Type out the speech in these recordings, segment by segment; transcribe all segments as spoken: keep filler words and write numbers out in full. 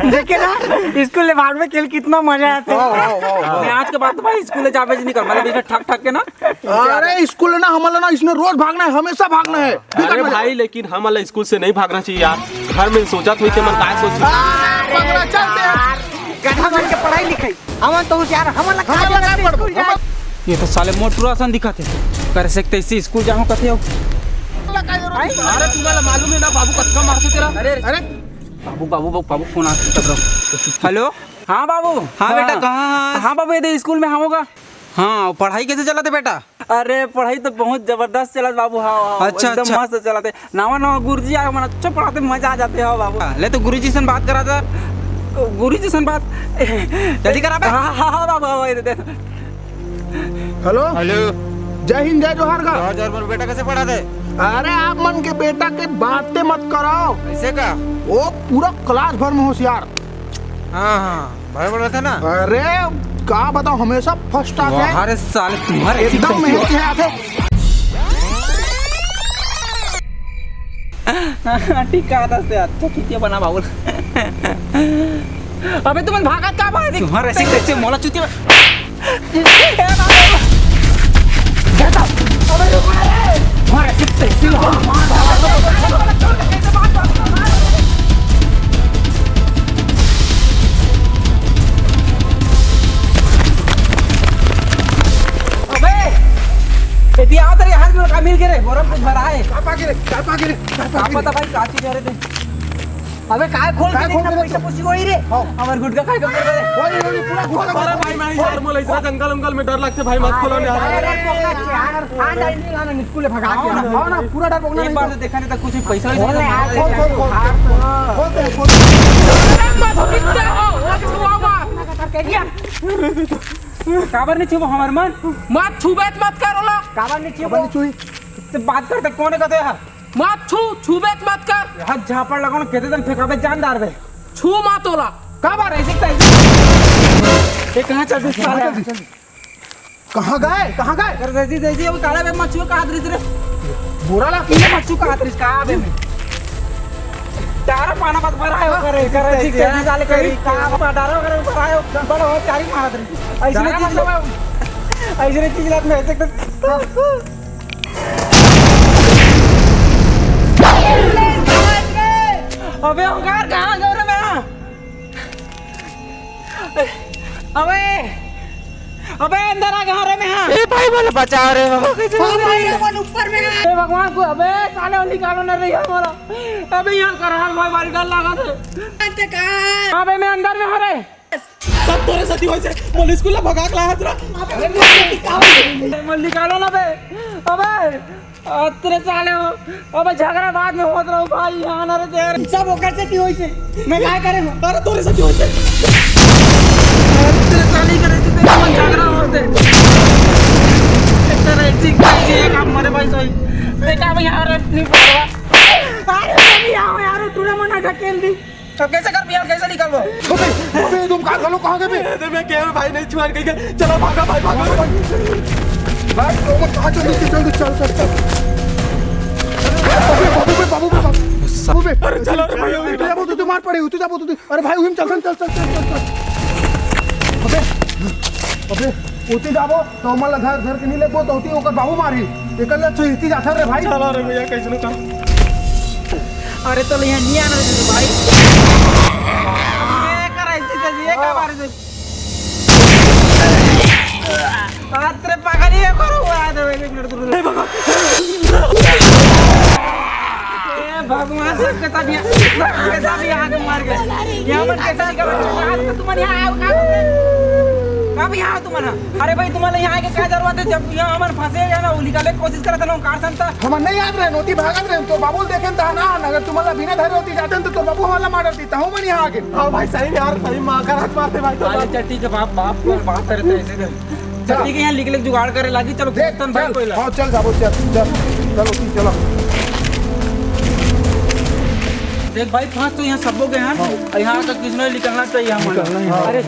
देखे ना, स्कूल ले भागबे के कितना मजा आथे। हाँ, हाँ, हाँ, हाँ। मैं आज के बाद भाई स्कूल ले जाबे नहीं कर, मतलब इसमें ठक ठक के ना। अरे स्कूल ना, हमला ना इसमें रोज भागना है, हमेशा भागना है। अरे भाई, लेकिन हमला स्कूल से नहीं भागना चाहिए यार। घर में सोचत होई के मन काय सोची। हाँ, पगला, चलते हैं। गधा मन के पढ़ाई लिखाई। हमन तो होशियार, हमन ला हमन ला काहे काय पढ़बो? स्कूल जाए? हमन ये तो साले मोटू असन दिखत हे। करे से तैसे स्कूल जाहूं कथे हो। अरे तुम्हाला मालूम है ना बाबू कतका मारते तेरा? अरे, अरे बाबू, बाबू, बाबू, बाबू फोन आ रहा है। हेलो। हाँ बाबू। हाँ बेटा, हाँ। कहाँ? हाँ बाबू, ये दे स्कूल में, हाँ होगा। हाँ, पढ़ाई कैसे चलत हे बेटा? अरे पढ़ाई तो बहुत जबरदस्त चलत बाबू। हाँ, हाँ, अच्छा, एकदम अच्छा। मस्त चलत हे। नवा नवा गुरुजी आए, मन अच्छा पढ़ाते, मजा आ जाते हो बाबू। हाँ, ले तो गुरुजी से बात करा था। गुरुजी से बात। जल्दी करा बे। हाँ, हाँ, हाँ, बाबू, हाँ, दे, दे। हेलो। हेलो। जय हिंद, जय जोहार का। जोहार, जोहार, बोल बेटा, कैसे पढ़ाते? अरे आप मन के बेटा के बातें मत कराओ। कैसे का? वो पूरा क्लास भर में होशियार। हाँ, हाँ। भाई बोल रहा था ना। अरे का बताओ, हमेशा फर्स्ट आते हैं। अरे साले तुम्हारे एकदम मेहनत से आते। ठीक कहा था, अच्छा ठीक है बना बाबू। अबे तुमन भागत का बात है? तुम्हारे ऐसे कैसे मोला चुतिया। अबे, एती आवत रे, हाथ में का मिल के रे, बोरा कुछ भरा है। का पाके रे, का पाके रे, का पाके रे? पता भाई, का चीज है रे ते? अबे, काय खोल के काय खोल देखना, के पैसा देखना? पूछी वही रे। हाँ। हमार गुटखा खाए का कर रहे। वही, वही, पूरा गुटखा अरे भाई, मैं यार, मोला इतना जंगल उंगल में डर लगते भाई, मत खोलो यार। अरे, अरे, अरे, यार, हाँ, डाल दी, हाँ, स्कूल में भगा के। हाँ ना, पूरा डर पकड़ना एक नहीं बार तो। तो देखा नहीं था, कुछ पैसा वैसा खोल, नहीं खोल, खोल, खोल। खोल दे, खोल। काबर नहीं छुबो हमर मन? मत छुबे त मत कर ओला। काबर नहीं छुबो? काबर नहीं छुई? इससे बात करते कौन कहते हैं? मत छू, छुबे त मत कर। हाथ झापड़ लगाओ ना, कहते तन फेंकाबे, जान डारबे। छू मत ओला। काबर ऐसे कैसे? ये कहाँ चल रही साले? कहाँ गए? कहाँ गए? कर जैसी, जैसी वो काला बे मच्छू का हाथ रिस रे। बोरा ला पीले मच्छू का हाथ रिस का बे में। तारा पाना बात भरा है, करे, करे, ठीक है, साले करी, का पा डारा करे, भरा है, बड़ा हो, चारी मार रिस। ऐसे नहीं चीज, ऐसे नहीं चीज लात में, ऐसे कर। अबे, ओंकार, कहाँ गए रे मैं? अबे, अबे, अंदर आ, कहाँ रे मैं? हाँ। ए भाई, बोले बचाओ रे बाबा, कैसे बाप रे, अपन ऊपर में है। ए भगवान को, अबे, साले, निकालो ना रे, हमारा। अबे, यहाँ कर, हाल भाई, भारी डर लगा थे। अंत का। अबे, मैं अंदर में हूँ रे। सब तोरे साथी होइसे, मोला स्कूल ला भगा के लाहत रहा। अबे, निकालो ना बे। अबे, अतरे साले हो। अबे, झगड़ा बाद में होत रहो भाई, यहाँ ना रे तेरे। सब ओकर साथी होइसे, मैं काय करे हूँ? अरे, तोरे साथी होइसे। अतरे साले करे से तेरे मन झगड़ा होते। तेरा एक चीज, एक काम मरे भाई सोई। देखा भाई, यहाँ रे, नहीं पड़वा। अरे, नहीं आओ यार, तूने मना ढकेल दी। तो कैसे कर बिहार, कैसे निकलबो? अबे, अबे, तुम का घलो कहाँ गए बे? अरे, मैं कह रहा भाई, नहीं छुआ कहीं के। चलो, भागा भाई, भागा भाई। भाई, तुम कहाँ चल रही? चल, चल, चल, चल। अबे, बाबू बे, बाबू बे, बाबू बे। अरे, चलो रे भाई, उठी जाबो तो तू मार पड़े, उठी जाबो तो तू। अरे भाई, उहिम चल, चल, चल, चल। अबे, अबे, उठी जाबो। तो हमन ला घर धर के नहीं लेबो, तो ओती ओकर बाबू मारही। एकर ले अच्छा इती जाथन रे भाई। चला रे भैया, कैसे का? अरे तो ले यहाँ नहीं आना रे भाई। ये कर ऐसे चल, ये का मारे तू? बात रे पागल, ये करो, वो आ दे, एक मिनट रुक। हे भगवान। ए भगवान, सबके सब यहाँ, सबके सब यहाँ आके मार गए। यहाँ मन कैसे निकल रहा है? तुम्हारे यहाँ आओ, कहाँ तुम? कब यहाँ आओ तुम्हारा? अरे भाई, तुम्हारे यहाँ आके क्या जरूरत है? जब यहाँ हमन फंसे हैं ना, वो निकाले की कोशिश करत है ना, कार संता। हमन नहीं याद रहे, नोती भागत रहे, तो बाबू देखे था ना, अगर तुम्हारा बिना धरे होती जाते तो, तो बाबू हमारा मार देती, तो हम नहीं आगे। हाँ भाई, सही में यार, सही माँ का हाथ मारते भाई, तो अरे चल ठीक है, बाप, बाप को बात करे तो ऐसे कर। चल, ठीक है, यहाँ लिख लिख जुगाड़ करे लागी। चलो, देख, खेतन भाई चल। कोई ला। हाँ, चल जाबो, चल, चल, चलो, ठीक, चलो। देख भाई, पाँच तो यहाँ सबो के हैं, हाँ। और यहाँ तक किसने निकलना चाहिए हमारा। निकलना ही है। अरे,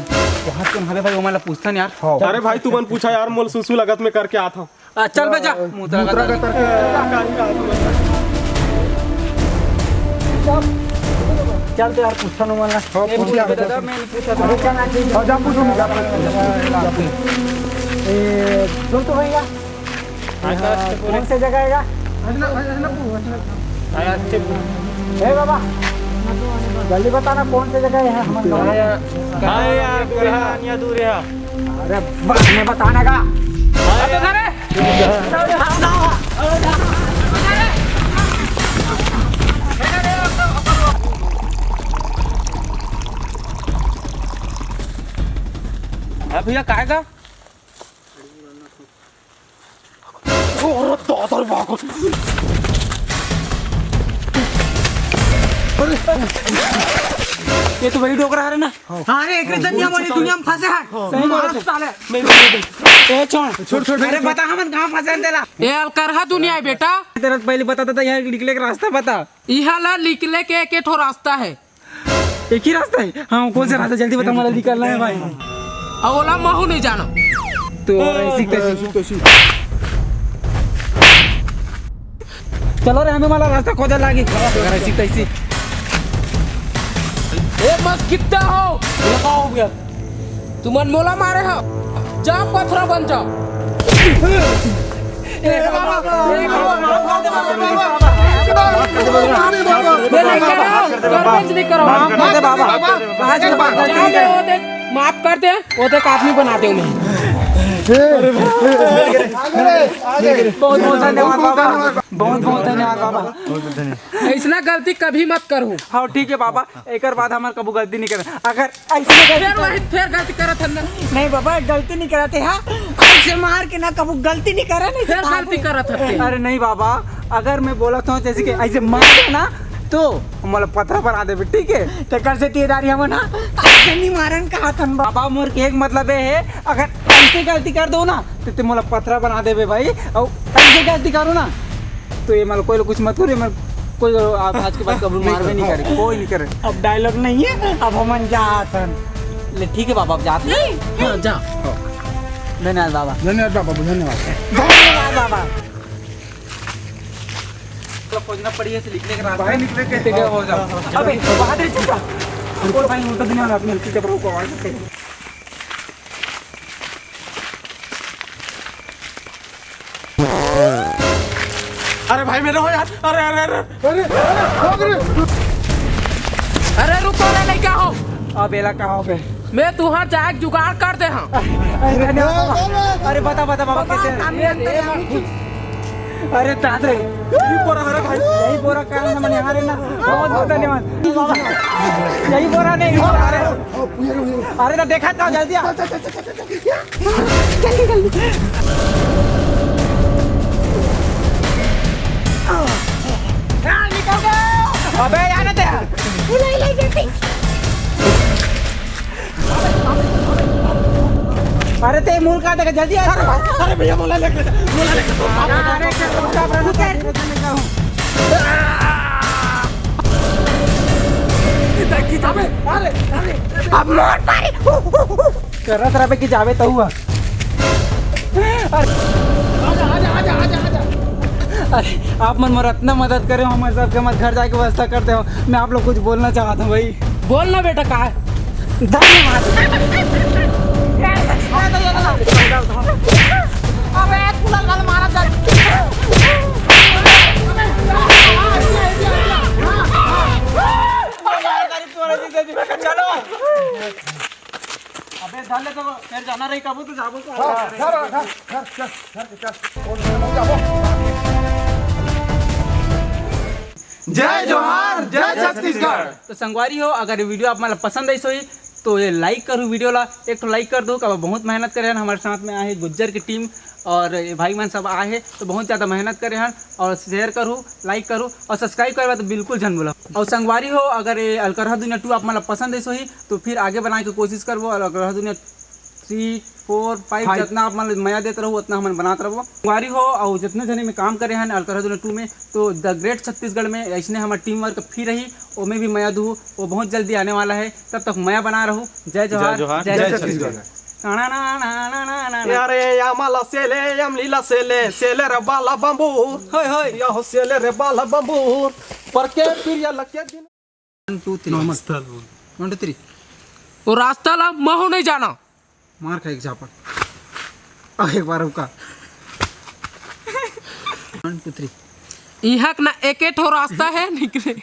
वहाँ कौन हवे भाई, वो मला पूछता नहीं यार। हाँ। अरे भाई, तुमन पूछा यार, मोल सुसु लगत में करके आता हूँ। आ, चल बे, जा, मुतरा मुतरा का का तर। चल तो यार, पूछता हूँ मैं। हाँ, पूछ ले। दादा, मैं पूछा था। अरे, क्या नाम है? हाँ, जा पूछो, जा पूछो। ए, सुन तो भैया, हाँ, कौन से जगह है? ए बाबा, जल्दी बताना, कौन से जगह है हमारे गाँव? हाँ यार, दूर है, आनिया दूर है। अरे, बाद में बताना का। अरे, भैया, काय का? ये तो वही डोकरा है ना? हाँ रे, एकरे जनिया वाली दुनिया में फंसे हैं। सही बात है। साले। ए, छोड़। छोड़, छोड़, अरे, बता, हमन कहाँ फंसे हैं तेला? ए, अलकरहा दुनिया है, बेटा। तेरा पहले बता देता, यहाँ निकले का रास्ता बता। इहाँ ला निकले के एक ठो रास्ता है। एक ही रास्ता है? हाँ, कौन सा रास्ता? जल्दी बता, मला निकलना है भाई। अब ओला महू नहीं जानो। तो ऐसी तैसी। चलो रे, हमें मला रास्ता खोजा लागी। अगर ऐसी तैसी। ए, मस्त कितना हो? ये का हो गया? तुमन मोला मारे हो? जा, पथरा बन जाओ। ए बाबा, ए बाबा, माफ कर दे बाबा, ए बाबा। ए लइका, गलती नहीं करो। माफ कर दे बाबा। कहाँ से बात करते हैं? जाओ, वो देख, माफ कर दे, वो देख, आदमी बना दे उन्हें। बहुत बहुत धन्यवाद बाबा, बहुत बहुत धन्यवाद बाबा। ऐसना गलती कभी मत करूँ। हाँ, ठीक है बाबा, एकर बाद हमार कबू गलती नहीं करे। अगर ऐसे में गलती फिर कर- वही, फिर गलती करत हन ना। नहीं बाबा, गलती नहीं करत है, हाँ? ऐसे मार के ना कबू गलती नहीं करे, नहीं फिर गलती करत हते। अरे नहीं बाबा, अगर मैं बोलत हूँ जैसे कि ऐसे मार दे ना, तो मोला पथरा बना देबे, ठीक है? तेकर से तेदारी हम ना ऐसे नहीं मारन कहा थन बाबा। बाबा, मोर के एक मतलब ये है, अगर ऐसे गलती कर दो ना, तो ते मोला पथरा बना देबे भाई, और ऐसे गलती करो ना, तो ये मतलब कोई लोग कुछ मत करो, ये मतलब कोई आप आज के बाद कबूल मारबे नहीं करे, कोई नहीं करे। अब डायलॉग नहीं है, अब हमन जात हन। ले ठीक है बाबा, अब जात हन। हाँ, जा। धन्यवाद बाबा। धन्यवाद बाबा, धन्यवाद। धन्यवाद बाबा। तो खोजना पड़ी है, से निकले के रास्ता। बाहर निकले के। ठीक है, हो जाओ। अबे, बाहर रे चूतिया। रुको भाई, उल्टा देने वाला आदमी, हल्की चपराव को आवाज करते हैं। अरे भाई, मेरे हो यार। अरे, अरे, अरे। अरे, अरे, भाग रे। अरे रुको रे, लइका हो। अब एला का हो बे? मैं तुहार जाए के जुगाड़ कर दे हूँ। अरे धन्यवाद बाबा। अरे बता, बता बाबा, कैसे? अरे दादा रे। यही बोरा हरे भाई। यही बोरा कारण हमन यहाँ रे ना। बहुत बहुत धन्यवाद। यही बोरा नहीं, यही बोरा हरे। अरे तो देखा था, जल्दी आ। जल्दी, जल्दी। हाँ, निकल गया। अबे, यहाँ दे। नहीं, नहीं, नहीं। अरे, ते मूल का देखे, जल्दी आ। अरे भाई, अरे भैया, मोला लेके, मोला लेके। अरे, अरे, क्या, क्या, क्या, क्या, क्या, क्या, क्या, क्या, अबे, अरे, अरे, अरे। अब मार मारे। करत रहबे कि जाबे तहू ह। अरे। आजा, आजा, आजा, आजा, आजा। अरे, आप मन मोर अतना मदद करे हो, हमर सबके मत घर जाके व्यवस्था कर दे हो। मैं आप लोग कुछ बोलना चाहत हूँ भाई। बोल ना बेटा, का है? धन्यवाद। अबे, तू लाल लाल मारा जा। चलो। अबे, धर ले तो, फिर जाना रही, कबू तो जाबो तो। हाँ, घर, घर, घर, चल, घर के चल। और घर में जाबो। जय जोहार, जय छत्तीसगढ़। तो संगवारी हो, अगर ये वीडियो आप मन ला पसंद आइस होही, तो ये like करू वीडियो ला, एक ठो like कर दो, काबर बहुत मेहनत करे हन, हमारे साथ में आहे गुज्जर की टीम और ये भाई मन सब आहे, तो बहुत ज़्यादा मेहनत करे हन। और share करू, like करू और subscribe करवा तो बिल्कुल झन भूला। और संगवारी हो, अगर ये अलकरहा दुनिया टू आप मन ला पसंद आइस होही, तो फिर आगे बनाए के कोशिश करबो और अलकरहा दुनिया थ्री, फोर, फाइव, फाइव। जितना आप मन ला मया देत रहू, उतना हमन बनात रहबो। संगवारी हो, और जितना जने में काम करे हन अलकरहा दुनिया टू में, तो द ग्रेट छत्तीसगढ़ में ऐसने हमर team work फिर रही, ओमे भी मया दूहू, वो बहुत जल्दी आने वाला है। तब तक मया बना रहू। जय जोहार, जय जोहार, जय जय छत्तीसगढ़। छत्तीसगढ़। अरे, या मला सेले, यम लीला सेले, सेले रे बाला बम्बू। होय, होय। या हो सेले रे बाला बम्बू। पर के प्रिय लके दिन One two three। नमस्ते बोल। One two three। वो रास्ता ला महू नहीं जाना। मार खा एक झापड़। अब एक बार रुका। One two three। इहाँ के ना एक ठो रास्ता है निकले।